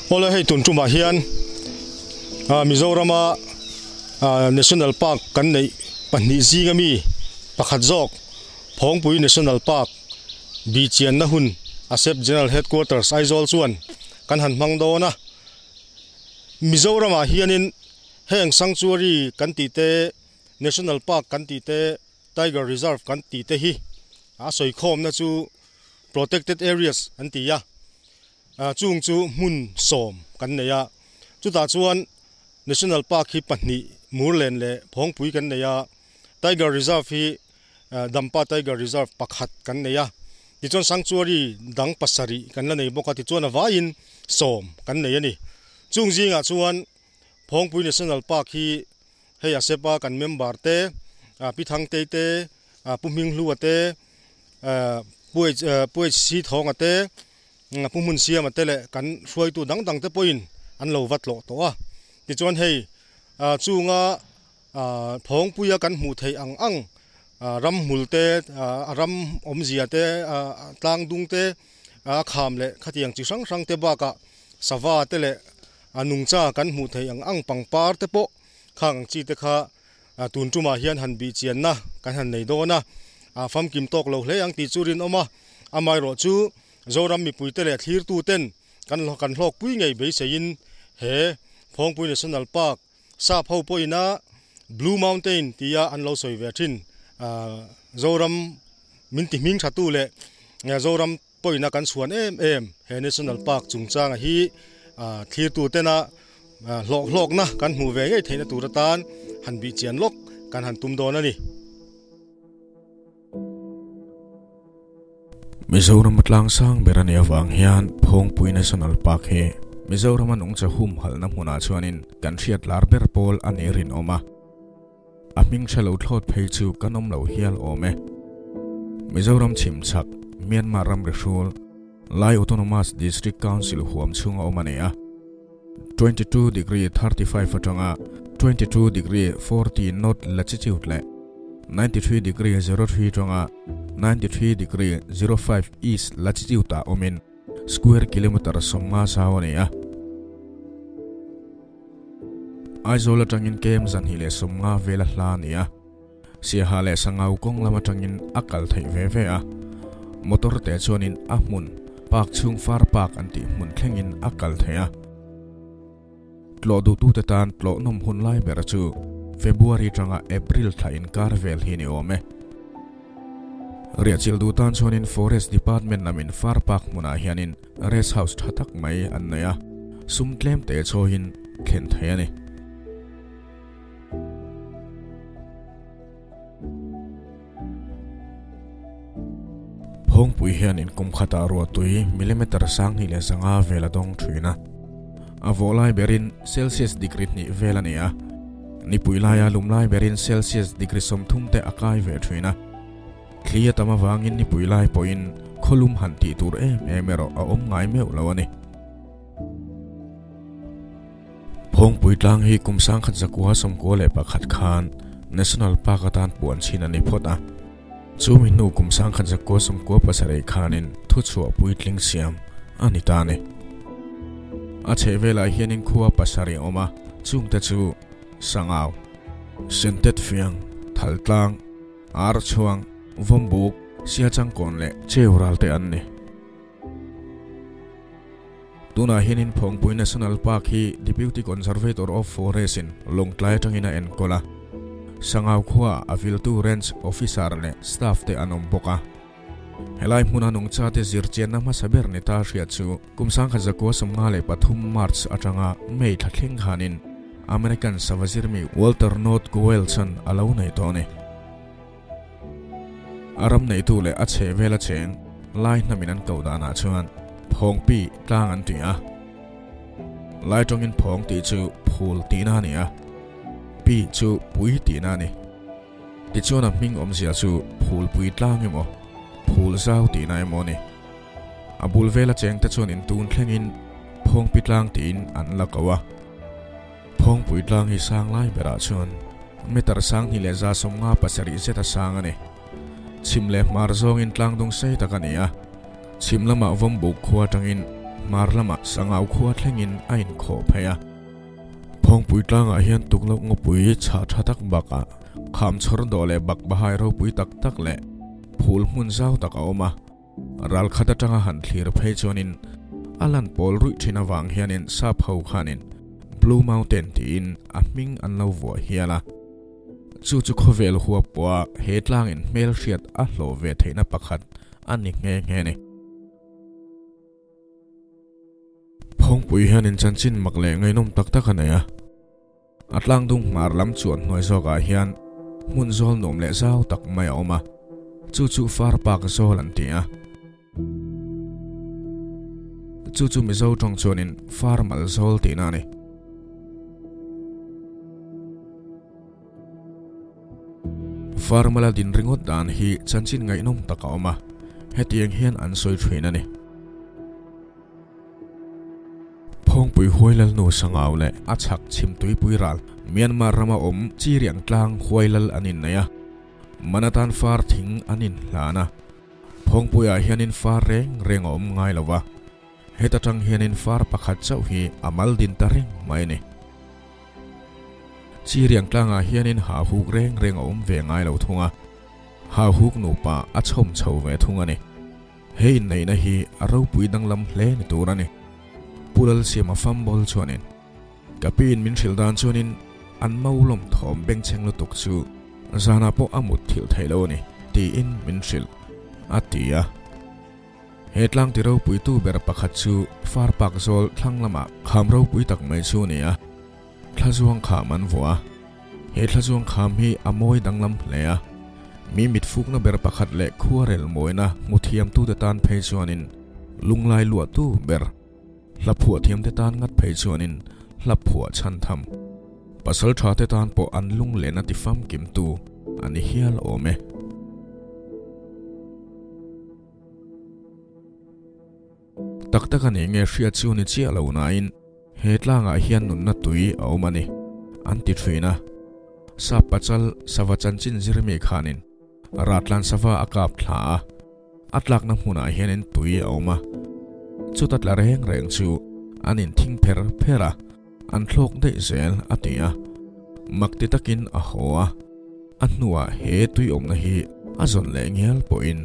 Awle hei tun tumah hian Mizorama National Park kan neih pahnih zinga mi pakhat zawk Phawngpui National Park bihchianna hun ASEP General Headquarters Aizawl chuan kan han hmang dawn a. Mizoramah hianin heng sanctuary kan tih te, National Park kan tih te, Tiger Reserve kan tih te hi a sawikhawmna chu Protected Areas an ti a. Chung chu hmun sawm kan nei a, chutah chuan National Park hi pahnih Murlen leh Phawngpui kan nei a, Tiger Reserve hi Dampa Tiger Reserve pakhat kan nei a, tichuan Sanctuary dang pasarih kan la nei bawk a, tichuan a vaiin sawm kan nei a ni. Chung zingah chuan Phawngpui National Park hi hei a sepa kan member te, Pi Thangtei te, Pu Hminghlua te, Pu HC Thawnga te, Pu Hmunsiama te leh kan hruaitu dang dang te pawhin an lo va tlawh tawh a. Tichuan hei chunga Phawngpuia kan hmuh theih ang ang ram hmul te, a ram awmzia te, tlang dung te, a kham leh khatiang chi hrang hrang te bakah sava te leh nungcha kan hmuh theih ang ang pangpar te pawh khang ang chi te kha Tun tumah hian han bih chianna kan han nei dawn a, famkim tawk lo hle ang tih chu rinawm a, amaherawhchu Zoram mipuite leh thlirtuten kan kan hlawkpui ngei beiseiin he Phawngpui National Park sap ho pawhina Blue Mountain tia an lo sawi ve thin Zoram min ti hming thatu leh Zoram pawhina kan chhuan em em he National Park chungchanga hi thlirtutena hlawk hlawkna kan hmuh ve ngei theihna tur atan han bih chian lawk kan han tum dawn a ni. Mizoram a tlang sang ber a nih avang hian Phawngpui National Park hi Mizorama nungcha humhalhna hmunah chuanin kan hriat lar ber pawl a nih rinawm a. A hming hre lo thlawt phei chu kan awm lo hial awm e. Mizoram chhim chhak, Myanmar ramri hrul, Lai Autonomous District Council huam chhunga awm a ni a. 22 degree 35 atanga 22 degree 40 north latitude leh 93 degree 03 atanga 93 degree 05 east latitude ah awmin square kilometre 50 zau a ni a. Aizawl atangin kem 250 vela hla a ni a, Siaha leh Sangau kawng lam atangin a kal theih ve ve a, motor te chuanin a hmun, park chhung far park an tih hmun thlengin a kal theih a. Tlawh duhtute tan tlawh nawm hun lai ber chu February atanga April thla inkar vel hi ni awm e. Riahchilh duh tan chuanin Forest Department lamin far park hmunah hianin Rest house tha tak mai an nei a, sum tlem te chawiin thlen thei a ni. Phawngpui hian inkum khatah ruahtui millimeter 2500 vel a dawng thin a, a vawh lai berin Celsius degree hnih vel a ni a, nipui laia lum lai berin Celsius degree 30 te a kai ve thin a. Thli a tam avangin nipui lai pawhin khawlum han tih tur em em erawh a awm ngai meuh lo a ni. Phawngpui tlang hi kum 1991 khan National Park atan puan chhin a ni phawt a. Chumi hnu kum 1997 khanin thuchhuah puitling siam a ni ta a ni. A chhehvelah hianin khua pasarih a awm a, chungte chu Sangau, Sentet Fiang, Thaltlang, Ar chhuang, Vawmbuk, Siachangkawn leh Cheu ral te an ni. Tunah hianin Phawngpui National Park hi Deputy Conservator of Forest in Lawngtlai atangin a enkawl a. Sangau khuaah a viltu Range Officer leh Staff te an awm bawk a. Helai hmuna nungchate zirchianna hmasa ber ni ta hriat chu kum 1953 March atanga May thla thleng khanin American sava zirmi Walter North Goelson a lo nei tawh a ni. A ram neitu leh a chheh vela cheng lai hnamin an koh danah chuan Phawngpi tlang an ti a. Lai tawngin Phawng tih chu phul tihna a ni a, Pi chu pui tihna a ni. Tichuan a hming awmzia chu phulpui tlang emaw, phul zau tihna emaw a ni. A bul vela chengte chuan intun thlengin Phawngpi tlang tiin an la ko a. Phawngpui tlang hi sang lai berah chuan meter 2157 zet a sang a ni. Chhim leh hmar zawngin tlang dung sei tak a ni a. Chhim lamah Vawmbuk khua atangin hmar lamah Sangau khua thlengin a inkhawh phei a. Phawngpui tlangah hian tukloh ngawpui chhah tha tak bakah kham chhawr dawh leh bak bahai ropui tak tak leh phul hmun zau tak a awm a. Ral khat atanga han thlir phei chuanin a lan pawl ruih thin avang hianin sap ho khanin Blue Mountain tiin a hming an lo vuah hial a. Chu chu khawvel huap pawha he tlangin hmelhriat a hlawh ve theihna pakhat a ni nghe nghe a ni. Phawngpui hianin chanchin mak leh ngaihnawm tak tak a nei a. A tlangdung hmar lam chuan hnuai zawkah hian hmun zawl nuam leh zau tak mai a awm a, chu chu Far Park zawl an ti a. Chu chu Mizo tawng chuanin Far Mal zawl tihna a ni. Far Mala din ringawt dan hi chanchin ngaihnawm tak a awm a, hetiang hian an sawi thin a ni. Phawngpui Huailalnu Sangau leh a chhak Chhimtuipui ral Myanmar rama awm Chiriang tlang Huailal an innei a, man atan far thing an inhlan a. Phawngpuiah hianin far reng reng a awm ngai lo va, heta tang hianin far pakhat chauh hi a mal din ta reng mai a ni. Chiriang tlangah hianin hahuk reng reng a awm ve ngai lo thung a, hahuk nupa a chhawm chho ve thung a ni. He inneihna hi a ropui danglam hle ni tur a ni. Pu Lalsiama fumble chuanin, Ka piin min hrilh dan chuanin an maulawm thawm bengchheng lutuk chu zanah pawh a mut thilh theih lo a ni, tiin min hrilh, a ti a. He tlang ti ropuitu ber pakhat chu Farpak zawl thlang lamah kham ropui tak mai chu a ni a, Thlazuang kham an vuah a, he thlazuang kham hi a mawi danglam hle a, mi mitfukna ber pakhat leh khuarel mawina hmu thiamtute tan phei chuanin lunglai luahtu ber, hla phuah thiamte tan ngat phei chuanin hla phuah chhan tham, pasal thate tan pawh an lunglen a ti famkimtu a ni hial awm e. Tak tak a nih nge hriat chu ni chiah lo nain he tlangah hian nunna tui a awm a ni, an ti thin a. Sap pachal sava chanchin zirmi khanin Ratlan sava a kap thla a, a tlakna hmunah hianin tui a awm a. Chuta tla reng reng chu an inthing pher pher a, an thlawk daih zel a ti a. Mak ti takin a haw a, a hnuah he tui awmna hi a zawn leh ngial pawhin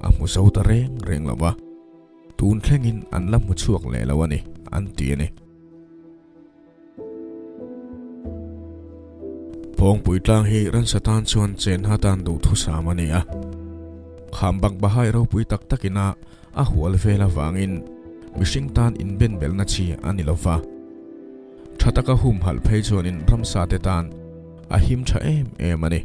a hmu zo ta reng reng lo va. Tun thlengin an la hmu chhuak leh lo a ni, an ti a ni. Phawngpui tlang hi ransa tan chuan chen hatan duhthusam a ni a. Kham bak bahai ropui tak takin a a hual vel avangin mihring tan inbenbelna chi a ni lo va. Tha taka humhalh phei chuanin ramsa te tan a him tha em em a ni.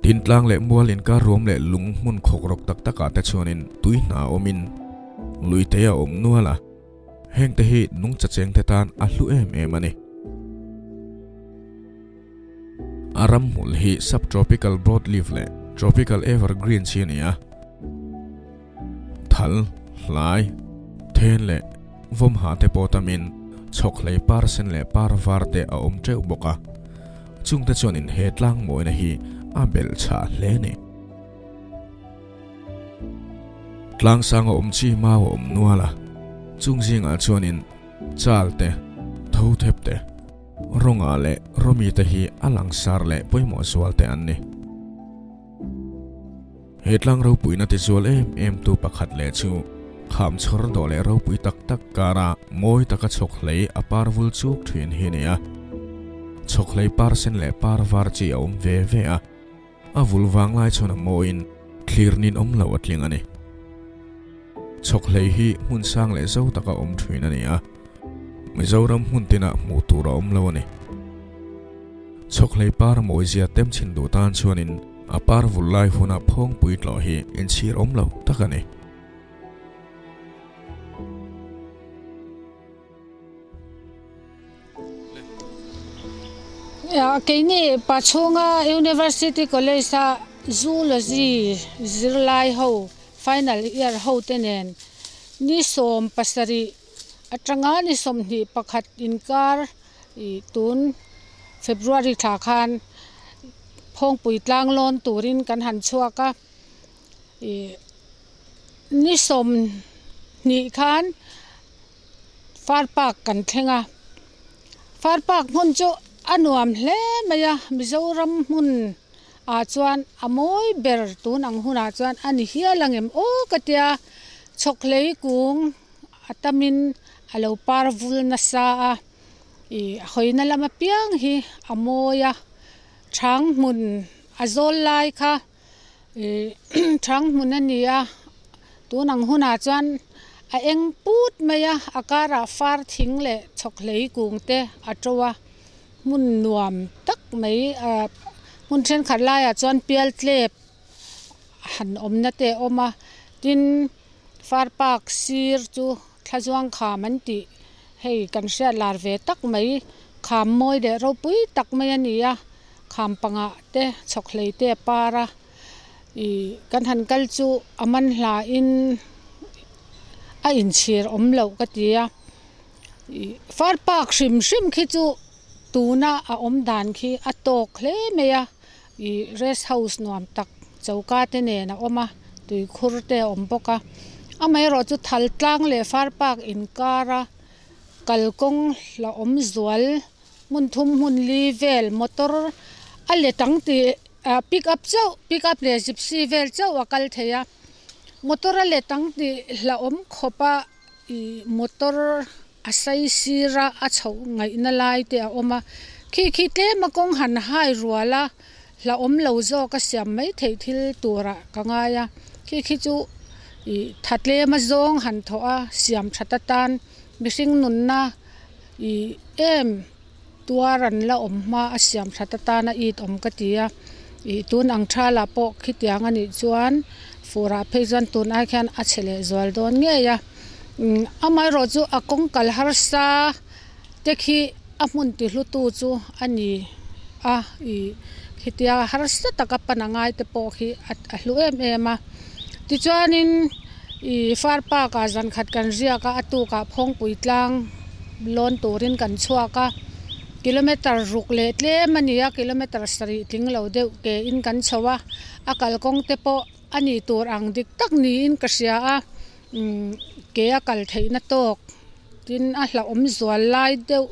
Tintlang leh mual inkar ruam leh lung hmun khawk rawk tak takah te chuanin tui hna awmin lui te a awm nual a, hengte hi nungcha chengte tan a hlu em em a ni. A ram hmul hi subtropical broadleaf leh tropical evergreen chi a ni a, thal, hlai, then leh vawmha te pawh tamin chhawkhlei par sen leh par var te a awm teuh bawk a. Chungte chuanin he tlang mawina hi a belh chhah hle a ni. Tlang sanga awm chi mau a awm nual a, chung zingah chuanin chal te, tho thep te, rawnga leh rawmi te hi a langsar leh pawimawh zual te an ni. He tlang ropuina tizual em em tu pakhat leh chu kham chhawr dawh leh ropui tak tak kara mawi taka chhawk hlei a par vul chuk thin hi a ni a. Chhawk hlei par sen leh par var chi a awm ve ve a, a vul vang lai chuan a mawiin thlir nin awm lo a tling a ni. Chhawk hlei hi hmun sang leh zo taka awm thin a ni a, Mizoram hmun tinah hmuh tur a awm lo a ni. Chhawkhlei par mawizia tem chhin duh tan chuanin a par vul lai huna phawngpui tlawh hi inchhir awm lo tak a ni. Keini Pachhunga University College-a Zoology zirlai ho final year hote nen ni 70 atanga ni 21 inkar Ih tun February thla khan Phawngpui tlang lawn turin kan han chhuak a, ih ni hnih khan Far Park kan thleng a, Far Park hmun chu a nuam hle mai a, Mizoram hmun ah chuan a mawi ber tun ang hunah chuan a ni hial ang em aw ka tia, chhawkhlei kung a tamin a lo par vul nasa a, ih hawina lam apiang hi a mawi a, chhang hmun a zawl lai kha ih chhang hmun a ni a, tun ang hunah chuan a eng put mai a, a karah far thing leh chhawkhlei kung te a to a. Hmun nuam tak mai ah hmun thenkhat laiah chuan pial tlep han awmna te a awm a tin far park sir chu thlazuang kham an tih hei kan hriat lar ve tak mai kham mawi leh ropui tak mai a ni a kham pangah te chhawk hlei te a par a ih kan han kal chu a man hla in a inchhir awm loh ka ti a. Far park hrim hrim khi chu tuna a awm dan khi a tawk hle mai a ih rest house nuam tak choka te nen a awm a tuikhur te a awm bawk a amaherawh chu thal tlang leh far park inkar a kalkawng hlauhawm zual hmun thum hmun li vel motor a let ang tih ah pick up chauh pick up leh gypsy vel chauh a kal thei a motor a let ang tih hlauhawm khawp a. Ih motor a sai sir a a chhoh ngaihna lai te a awm a khi khi tlem a kawng han hai rual a hlauhawm lo zawk a siam mai theih thil turah ka ngai a khi khi chu ih tha tlem a zawng han thawh a siam that atan mihring nunna ih em tuar an la awm hma a siam that atana it awm ka ti a ih tun ang thalah pawh khitiang a nih chuan furah phei chuan tun ai khian a chhe leh zual dawn ngei a umm amaherawh chu a kawng kal harsa te khi a hmun ti hlu tu chu a ni a ih khitia harsa taka pan a ngai te pawh khi a hlu em em a tichuanin ih far park ah zan khat kan riak a a tukah phawngpui tlang lawn turin kan chhuak a kilometer ruk leh tlem a ni a kilometer sarih tling lo deuh ke in kan chho a a kalkawng te pawh a nih tur ang dik tak niin ka hria a umm ke a kal theihna tawk tin a hlauhawm zual lai deuh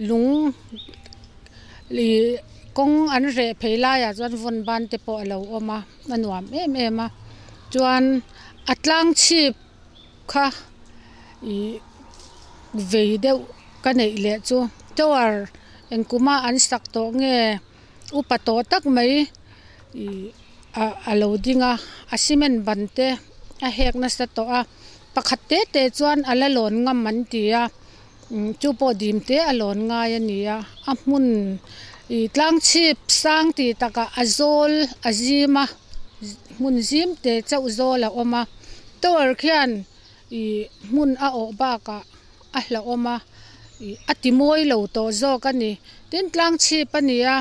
lung ih kawng an reh phei laiah chuan vawn ban te pawh a lo awm a a nuam em em a chuan a tlang chhip kha ih vei deuh ka neih leh chu tower engkuma an sak tawh nge upa tawh tak mai ih ah a lo ding a a cement ban te a hek nasa tawh a pakhat te te chuan a la lawn ngam an ti a umm chu pawh dim te a lawn ngai a ni a a hmun ih tlang chhip sang tih takah a zawl a zim a hmun zim te chauh zawl a awm a tower khian ih hmun a awh bakah a hlauhawm a ih a ti mawi lo tawh zawk a ni tin tlang chhip a ni a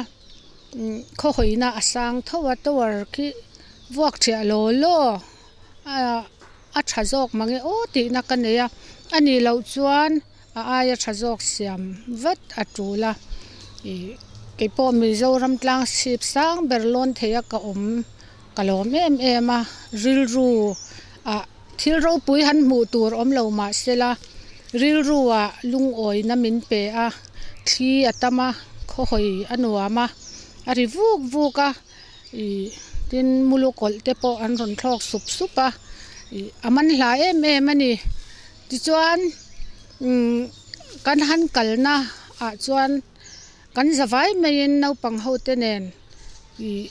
umm khawhawina a sang tho a tower khi vuak thiah law law ah a tha zawk mange aw tihna ka nei a a nih loh chuan a aia tha zawk siam vat a tul a ih keipawh Mizoram tlang chhip sang ber lawn thei a ka awm ka lawm em em a rilru ah thil ropui han hmuh tur awm lo mah sela rilru ah lungawina min pe a thli a tam a khawhawi a nuam a a ri vuk vuk a ih tin mulu kawlh te pawh an rawn thlawk sup sup a ih a man hla em em a ni tichuan umm kan han kalna ah chuan kan zavai maiin naupang ho te nen ih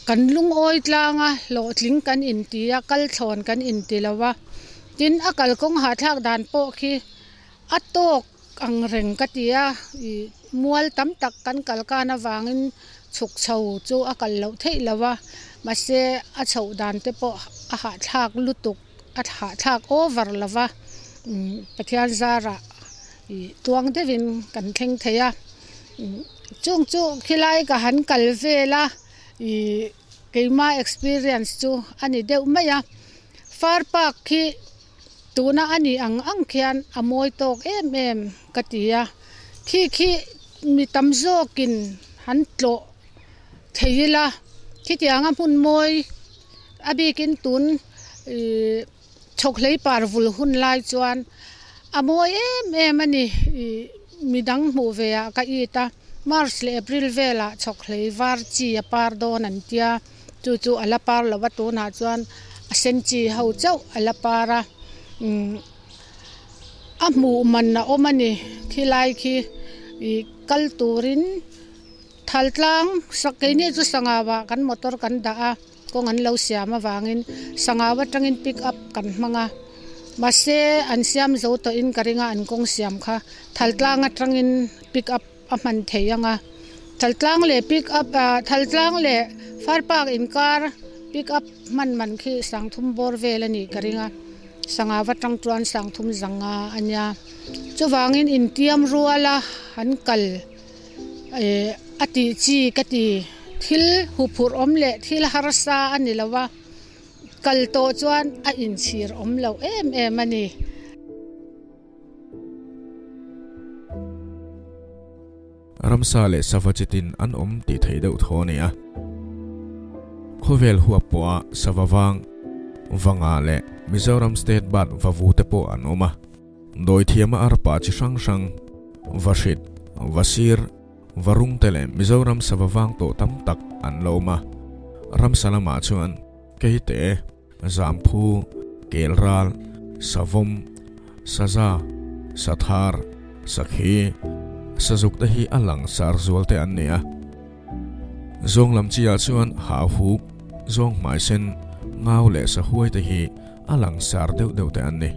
kan lungawi tlang a hlawhtling kan inti a kal thlawn kan inti lo a tin a kalkawng hahthlak dan pawh khi a tawk ang reng ka ti a ih mual tam tak kan kal kan avangin chhuk chho chu a kal loh theih lo a mahse a chhoh dan te pawh a hahthlak lutuk a hahthlak over lo va umm Pathian zarah ih tuang deuhin kan thleng thei a chung chu khilai ka han kal vel a ih keima experience chu a ni deuh mai a far park khi. Tuna a nih ang ang khian a mawi tawk em em ka ti a, khi khi mi tam zawkin han tlawh thei ila khitianga hmun mawi a bikin tun ihh. Chhawkhlei par vul hun lai chuan a mawi em em a ni. Ih midang hmuh ve ah ka it a, March leh April velah chhawkhlei var chi a par dawn an tia, chu chu a la par lo a tunah chuan a sen chi ho chauh a la par a umm a hmuh man a awm a ni khilai khi ih kal turin thal tlang keini chu sangau ah kan motor kan dah a. Kawng an lo siam avangin sangau atangin pick up kan hmang a, mahse an siam zo tawhin ka ring a, an kawng siam kha Thaltlang atangin pick up a hman thei ang a, Thaltlang leh pick up ah Thaltlang leh Far Park inkar pick up hman man khi sangthum bawr vel a nih ka ring a, sangau atang chuan sangthum zanga a nia. Chuvangin intiam ruala an kal. Eh a tih chi ka ti. Thil huphurh awm leh thil harsa a ni lo a, kal tawh chuan a inchhir awm loh em em a ni. Ramsa leh sava chitin an awm tih theih deuh thaw a ni a. Khawvel huap pawha sava vang, vanga leh Mizoram State Bird vavu te pawh an awm a. Dawithiama arpa chi hrang hrang, Vahrit, Vasir, Varung te leh Mizoram sava vang tawh tam tak an lo awm a. Ramsa lamah chuan Keite, Zamphu, Kelral, Savawm, Saza, Sathar, Sakhi, Sazuk te hi a langsar zual te an ni a. Zawng lam chi ah chuan Hahuk, Zawng hmaisen, Ngau leh Sahuai te hi a langsar deuh deuh te an ni.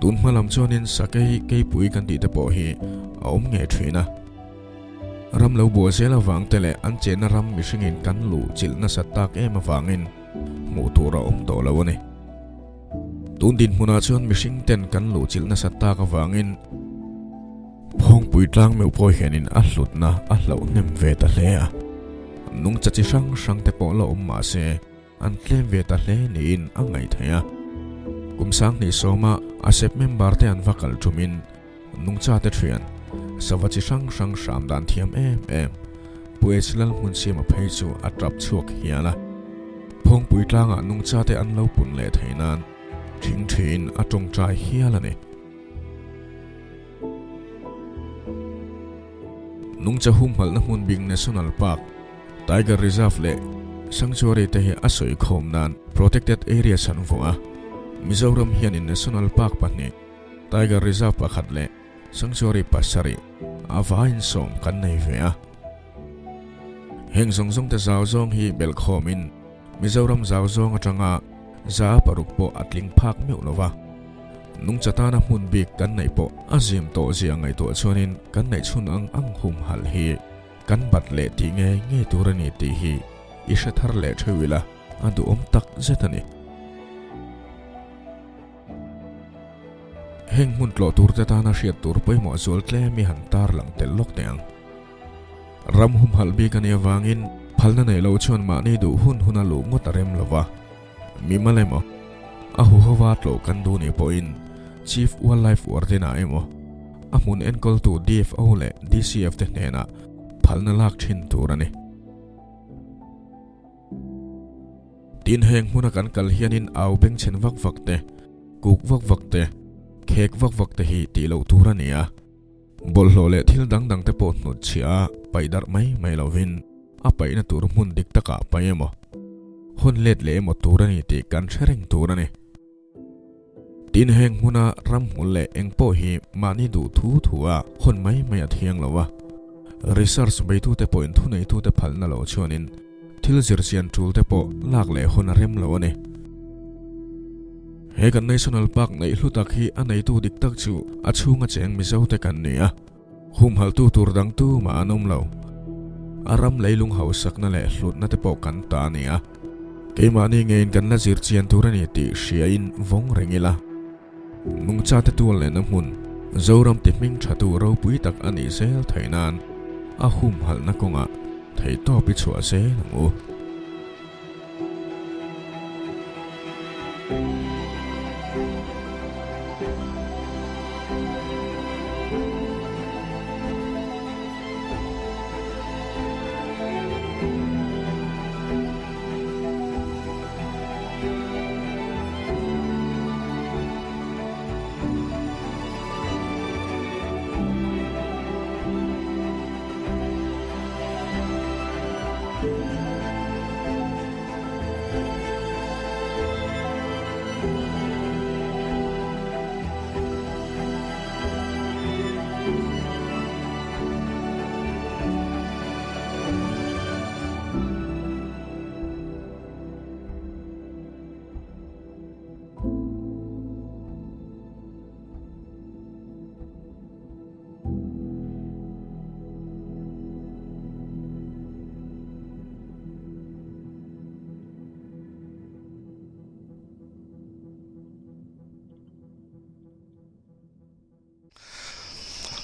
Tun hma lam chuanin sakei keipui kan tih te pawh hi a awm ngei thin a. Ram lo buai zel avang te leh an chenna ram mihringin kan luh chilh nasat tak em avangin hmuh tur a awm tawh lo a ni. Tun dinhmunah chuan mihring ten kan luh chilh nasat tak avangin Phawngpui tlang meuh pawh hianin a hlutna a hlauh hnem ve ta hle a. Nungcha chi hrang hrang te pawh la awm mahse, An tlem ve ta hle niin a ngaih theih a. Kum sanghnih sawma ASEP member te an va kal ṭumin nungcha te ṭhian, sava chi hrang hrang hram dan thiam em em, Pu H Lalhmunsiama phei chu a ṭap chhuak hial a. Phawngpui tlangah nungcha te an lo pun leh theih nan ṭhing ṭhiin a ṭawngṭai hial a ni. Nungcha humhalhna hmun bik National Park, Tiger Reserve leh Sanctuary te hi a sawi khawm nan Protected Areas an vuah a. Mizoram hianin National Park pahnih, Tiger Reserve pakhat leh Sanctuary pasarih a vaiin sawm kan nei ve a. Heng zawng zawng te zau zawng hi belh khawmin Mizoram zau zawng atanga 6% pawh a tling phak meuh lo va. Nungcha tana hmun bik kan neih pawh a zim tawh zia ngaihtuah chuanin kan neih chhun ang ang humhalh hi kan bat leh tih ngei ngei tur a ni tih hi i hre thar leh theuh ila a duhawm tak zet a ni. Heng hmun tlawh tur te tana hriat tur pawimawh zual tlem i han tarlang tel lawk teh ang. Ram humhalh bik a nih avangin phalna neih loh chuan mahni duh hun huna luh ngawt a rem lo va. Mimal emaw, a huhova tlawh kan duh nih pawhin Chief Wildlife Warden-ah emaw, a hmun enkawltu DFO leh DCF te hnenah phalna lak thin tur a ni. Tin, heng hmuna kan kal hianin au bengchhen vak vak te, kuk vak vak te, khek vak vak te hi tih loh tur a ni a. Bawlhhlawh leh thil dang dang te pawh hnut chhiah a paih darh mai mai lovin a paihna tur hmun dik takah paih emaw, hawn let leh emaw tur a ni tih kan hre reng tur a ni. Tin, heng hmuna ramhmul leh eng pawh hi mahni duh thu thu a hawn mai mai a thiang lo a. Research beitute pawhin thuneitute phalna lo chuanin thil zirchian tul te pawh lak leh hawn a rem lo a ni. He kan National Park neih hlu tak hi a neitu dik tak chu a chhunga cheng Mizo te kan ni a, humhalhtu tur dang tumah an awm lo. A ram leilung hausakna leh hlutna te pawh kan ta a ni a, keimahni ngeiin kan la zirchian tur a ni tih hriain vawng reng ila. Nungchate tual lehna hmun, Zoram ti hming thatu ropui tak a nih zel theih nan a humhalhna kawngah theihtawp i chhuah zel ang u.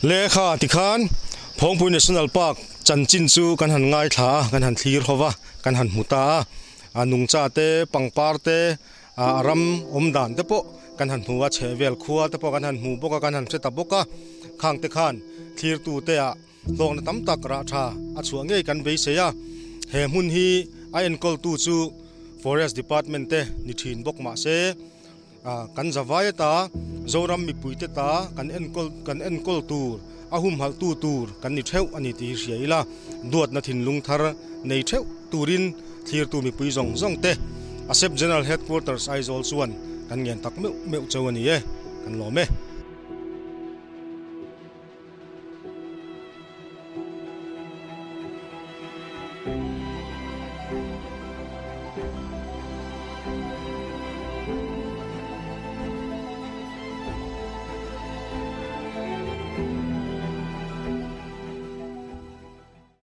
Lehkha tikhan Phawngpui National Park chanchin chu kan han ngaithla a, kan han thlir ho va, kan han hmu ta a. A nungcha te, pangpar te, a ram awm dan te pawh kan han hmu a, chhehvel khua te pawh kan han hmu bawk a, kan han hre ta bawk a. Khang te khan thlirtu te ah hlawkna tam tak rah tha a chhuah ngei kan beisei a. He hmun hi a enkawltu chu Forest Department te ni thin bawk mah se, Kan zavai ata Zoram mipuite ta kan enkawl kan enkawl tur a humhalhtu tur kan ni theuh a ni tih hi hria ila, duatna thinlung thar nei theuh turin thlirtu mipui zawng zawng te ASEP General Headquarters Aizawl chuan kan ngen tak meuh meuh cheu a ni e, kan lawm e.